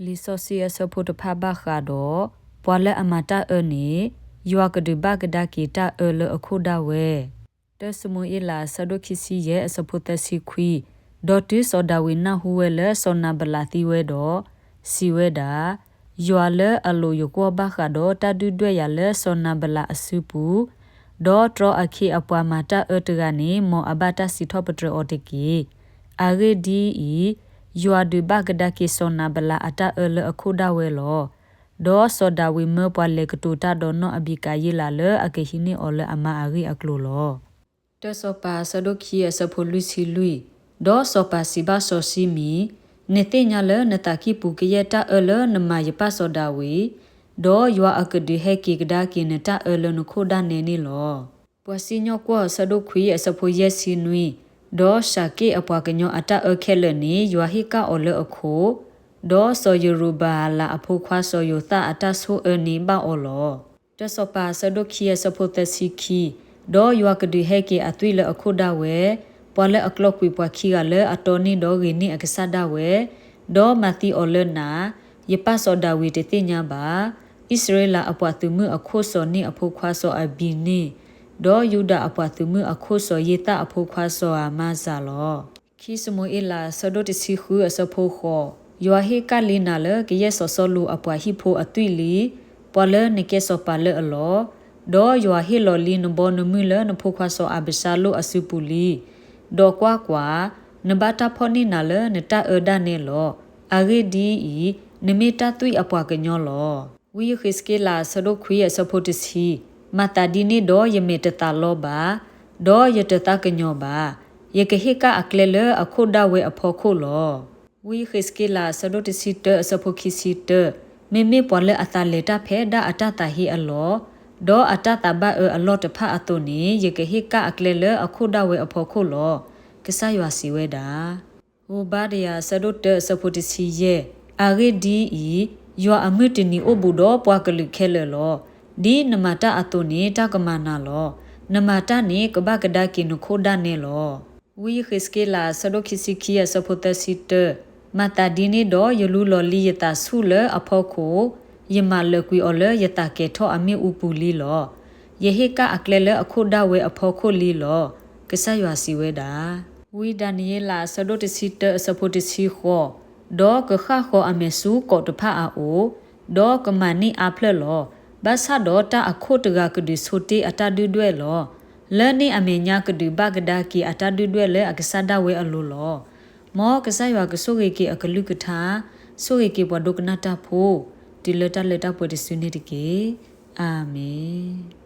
လံာ်စီဆှံအဆၢဖိတဖၣ်ဘၣ်ဃးဒီး ပှၤလၢအမၤတၢ်အၢန့ၣ် ယွၤကဒုးဘၣ်ကဒါက့ၤတၢ်အၢလၢအခိၣ်ဒၣ်ဝဲ. တၢ်ၡမူၤအ့လးအဆၢဒိၣ်ခံဆံယဲၢ်အဆၢဖိသၢဆံခွံ, ဒီးတုၤစီၤဒၤဝံးနၢ်ဟူဝဲလၢစီၤနၤဘလးသံဝဲဒီး, စံးဝဲဒၣ်, ယွၤလၢအလိာ်ယကွီၢ်ဘၣ်ဃးဒီးတၢ်ဒုၣ်ဒွဲၣ်ယၤလၢစီၤနၤဘလးအစုပူၤ, ဒီးတြီအခ့အပှၤမၤတၢ်အၢတဂၤန့ၣ် မ်အဘၣ်တၢ်စံးထီၣ်ပတြၢၤအီၤတက့ၢ်. အဂ့ၢ်ဒ်အံၤ, ယွၤဒုးဘၣ်ကဒါက့ၤစီၤနၤဘလးအတၢ်အၢလၢအခိၣ်ဒၣ်ဝဲလီၤ. ဒီးစီၤဒၤဝံးမၢပှၤလဲၤကတိၤတၢ်ဒီးနီၢ်အဘံကၤယ့လးလၢအကဟံးန့ၢ်အီၤလၢအမါအဂ့ၢ်အကျိၤလီၤ. တၢ်စီၤပၤအဆၢဒိၣ်ခံအဆၢဖိလွံၢ်ဆံလွံၢ်, ဒီးစီၤပၤစံးဘၣ်စီၤၡံမံၣ်, နသ့ၣ်ညါလၢနသးကံၢ်ပူၤကယဲၢ်တၢ်အၢလၢနမၤယပၢ်စီၤဒၤဝံး, ဒီးယွၤအကဒုးဟဲက့ၤကဒါက့ၤနတၢ်အၢလၢနခိၣ်ဒၣ်နဲန့ၣ်လီၤ. ပှၤစံၣ်ညီၣ်ကွီၢ်အဆၢဒိၣ်ခွံအဆၢဖိယဲၢ်ဆံနွံ, ဒီးၡၤက့ၣ်အပှၤကညီအတၢ်အၢခဲလၢာ်န့ၣ် ယွၤဟ့ၣ်ကၣ်အီၤလၢအခိၣ်, ဒီးစီၤယရူၤဘၤလးအဖိခွါစီၤယိၤသးအတၢ်ဆိၣ်အၢန့ၣ်ဘၣ်အီၤလီၤ. တၢ်စီၤပၤအဆၢဒိၣ်ခံအဆၢဖိသၢဆံခံ, ဒီးယွၤကဒုးဟဲက့ၤအသွံၣ်လၢအခိၣ်ဒၣ်ဝဲ, ပှၤလၢအကျီကွံာ်ပှၤခံဂၤလၢအတီန့ၢ်ဒီးဂ့ၤန့ၢ်အကစၢ်ဒၣ်ဝဲ, ဒီးမၤသံအီၤလၢနး, ယပၢ်စီၤဒၤဝံးတသ့ၣ်ညါဘၣ်. အံၣ်စရ့လးအပှၤသုးမုၢ်အခိၣ်စီၤနံၣ်အဖိခွါစီၤအဘံၤနံၣ်, ဒီးယူဒၤအပှၤသုးမုၢ်အခိၣ်စီၤယ့သၣ်အဖိခွါစီၤအမါစၤလီၤ. ခံၡမူၤအ့လးအဆၢဒိၣ်တဆံဃုအဆၢဖိဃိး, ယွၤဟ့ၣ်ကၣ်လံနၤလၢကယဲၢ်စီၤစီလူးအပှၤဟံၣ်ဖိအသွံၣ်လံ, ပှၤလၢနကဲစီၤပၤလၢအလီၢ်, ဒီးယွၤဟ့ၣ်လီၤလံနဘီနမုၢ်လၢနဖိခွါစီၤအၤဘၡါလိၣ်အစုပူၤလံ. ဒီးကွၢ်ကွၢ်, နဘၣ်တၢ်ဖီၣ်န့ၢ်နၤလၢနတၢ်အၢဒၣ်နဲလီၤ. အဂ့ၢ်ဒ်အံၤ, နမ့ၢ်တၢ်သွံၣ်အပှၤကညီလီၤ. ဝံယဃ့းစက့လးအဆၢဒိၣ်ခွံအဆၢဖိတဆံ, မၤသးဒ်န့ၣ်ဒီးယမဲာ်တသးလီဘၣ်, ဒီးယတသးကညီၤဘၣ်. ယကဟ့ၣ်ကၣ်အကျဲလၢအခိၣ်ဒၣ်ဝဲအဖီခိၣ်လီၤ. ဝံယဃ့းစက့လးအဆၢဒိၣ်တဆံတၢအဆၢဖိခံဆံတၢ, မ့မ့ၢ်ပှၤလၢအသးလဲၤတၢ်ဖဲဒၣ်အတၢ်သးဟ့အလီၢ်, ဒီးအတၢ်သးဘၣ်အၢအလီၢ်တဖၣ်အသိးန့ၣ် ယကဟ့ၣ်ကၣ်အကျဲလၢအခိၣ်ဒၣ်ဝဲအဖီခိၣ်လီၤ. ကစၢ်ယွၤစံးဝဲဒၣ်. ဧိၤဘါဒယၤအဆၢဒိၣ်တၢအဆၢဖိတဆံယဲၢ်, အဂ့ၢ်ဒ်အံၤ, ယွၤအမုၢ်တနံၤအိၣ်ဘူးဒီးပှၤကလုာ်ခဲလၢာ်လီၤ. ဒ်နမၤတၢ်အသိးန့ၣ် တၢ်ကမၤနၤလီၤ. နမၤတၢ်န့ၣ် ကဘၣ်ကဒါက့ၤနခိၣ်ဒၣ်နဲလီၤ. ဝံယဃ့းစက့လးအဆၢဒိၣ်ခံဆံခံအဆၢဖိသၢဆံတၢ, မၤသးဒ်န့ၣ်ဒီး ယလူလီၤလံယသးဆူၣ်လၢအဖီခိၣ်, ယမၤလၢာ်ကွံာ်အီၤလၢယသးကဲၤထီၣ်အမ့ၣ်အူပူၤလံလီၤ. ယဟ့ၣ်ကၣ်အကျဲလၢအခိၣ်ဒၣ်ဝဲအဖီခိၣ်လံလီၤ. ကစၢ်ယွၤစံးဝဲဒၣ်. ဝံဒၤနံးယ့လးအဆၢဒိၣ်တဆံတၢအဆၢဖိတဆံဃိး, ဒီးကဃၣ်ဃီၤအမဲာ်ဆူကီးတဖၣ်အအိၣ်, ဒီးကမၤန့ၢ်အါဖျၢၣ်လီၤ. ဘၣ်ဆၣ်ဒီးတၢ်အခိၣ်တဂၤကဒုးဆိတ့အတၢ်ဒုၣ်ဒွဲၣ်လီၤ. လၢန့ၣ်အမဲာ်ညါကဒုးဘၣ်ကဒါက့ၤအတၢ်ဒုၣ်ဒွဲၣ်လၢအကစၢ်ဒၣ်ဝဲအလိၤလီၤ. မ်ကစၢ်ယွၤကဆိၣ်ဂ့ၤက့ၤအကလုၢ်ကထါ, ဆိၣ်ဂ့ၤက့ၤပှၤဒိကနၣ်တၢ်ဖိ, တုၤလၢတၢ်လၢတၢ်ပှဲၤတစုန့ၣ်တက့ၢ်. အၤမ့ၣ်.